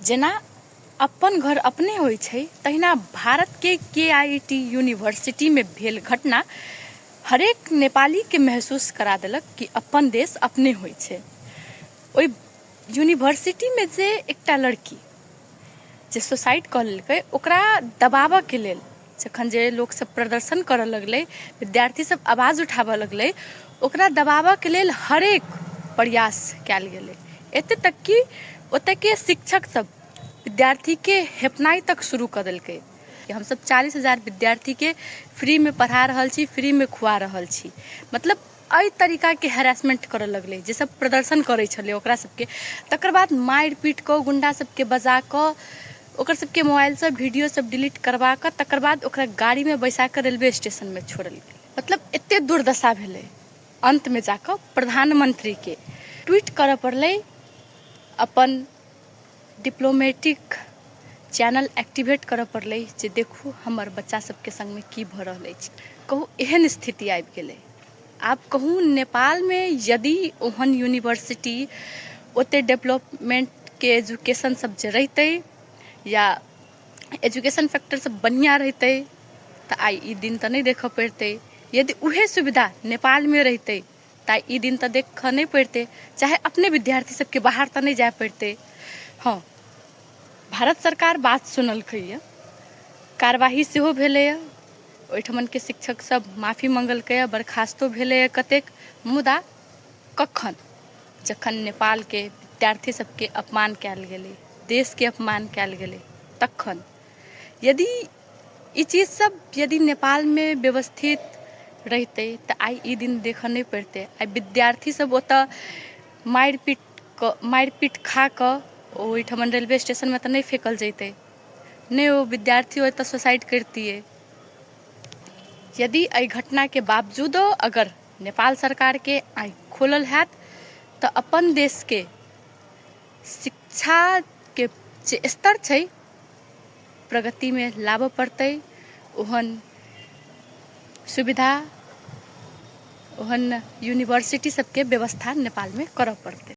जेना अपन घर अपने होइ छै तहिना भारतके के I T यूनिवर्सिटीमे भेल घटना हरेक नेपालीके महसूस करा देलक कि अपन देश अपने होइ छै। ओहि यूनिवर्सिटीमे जे एकटा लड़की जे सुसाइड कऽ लेलकै, ओकरा दबाबऽके लेल जखन जे लोकसभ प्रदर्शन करऽ लगलै, विद्यार्थी सब आवाज उठाबऽ लगलै, ओकरा दबाबऽके लेल हरेक प्रयास कयल गेलै। एते तक कि ओतऽके शिक्षक सब विद्यार्थीके हेपनाइ तक शुरू कऽ देलकै कि हमसब 40,000 विद्यार्थीके फ्रीमे पढ़ा रहल छी, फ्रीमे खुआ रहल छी। मतलब एहि तरीकाके हेरासमेंट करऽ लगलै जे सब प्रदर्शन करै छलै ओकरा सबके। तकर बाद मारि पीट कऽ गुंडा सबके बजा कऽ ओकर सबके मोबाइलसँ वीडियो सब डिलीट करबा कऽ तकर बाद ओकरा गाड़ीमे बैसा कऽ रेलवे स्टेशनमे छोड़ल गेलै। मतलब एते दुर्दशा भेलै। अन्तमे जाकऽ प्रधानमंत्रीके ट्वीट करऽ पड़लै, अपन डिप्लोमेटिक चैनल एक्टिवेट करऽ पड़लै जे देखू हमर बच्चा सबके सङ्गमे की भऽ रहल अछि। कहू, एहन स्थिति आबि गेलै। आब कहू, नेपालमे यदि ओहन यूनिवर्सिटी, ओते डेवलपमेंटके एजुकेशन सब जे रहितै या एजुकेशन फैक्टर सब बढ़िआँ रहितै तऽ आइ ई दिन तऽ नहि देखऽ पड़ितै। यदि उहे सुविधा नेपालमे रहितै तऽ आइ ई दिन तऽ देखऽ नहि पड़ितै, चाहे अपने विद्यार्थी सबके बाहर तऽ नहि जाय पड़ितै। हँ, भारत सरकार बात सुनलकैए, कार्यवाही सेहो भेलैए, ओहिठमनके शिक्षक सब माफी मंगलकैए, बर्खास्तो भेलैए कतेक। मुदा कखन? जखन नेपालके विद्यार्थी सबके अपमान कयल गेलै, देशके अपमान कयल गेलै तखन। यदि ई चीज सब यदि नेपालमे व्यवस्थित रहितै तऽ आइ ई दिन देखऽ नहि पड़ितै। आइ विद्यार्थी सब ओतऽ मारि पीट खा कऽ ओहिठमन रेलवे स्टेशनमे तऽ नहि फेकल जैतै, नहि ओ विद्यार्थी ओतऽ सुसाइड करितियै। यदि एहि घटनाके बावजूदो अगर नेपाल सरकारके आँखि खोलल हैत तऽ अपन देशके शिक्षाके जे स्तर छै प्रगतिमे लाबऽ पड़तै, ओहन सुविधा, ओहन यूनिवर्सिटी सबके व्यवस्था नेपालमे करऽ पड़तै।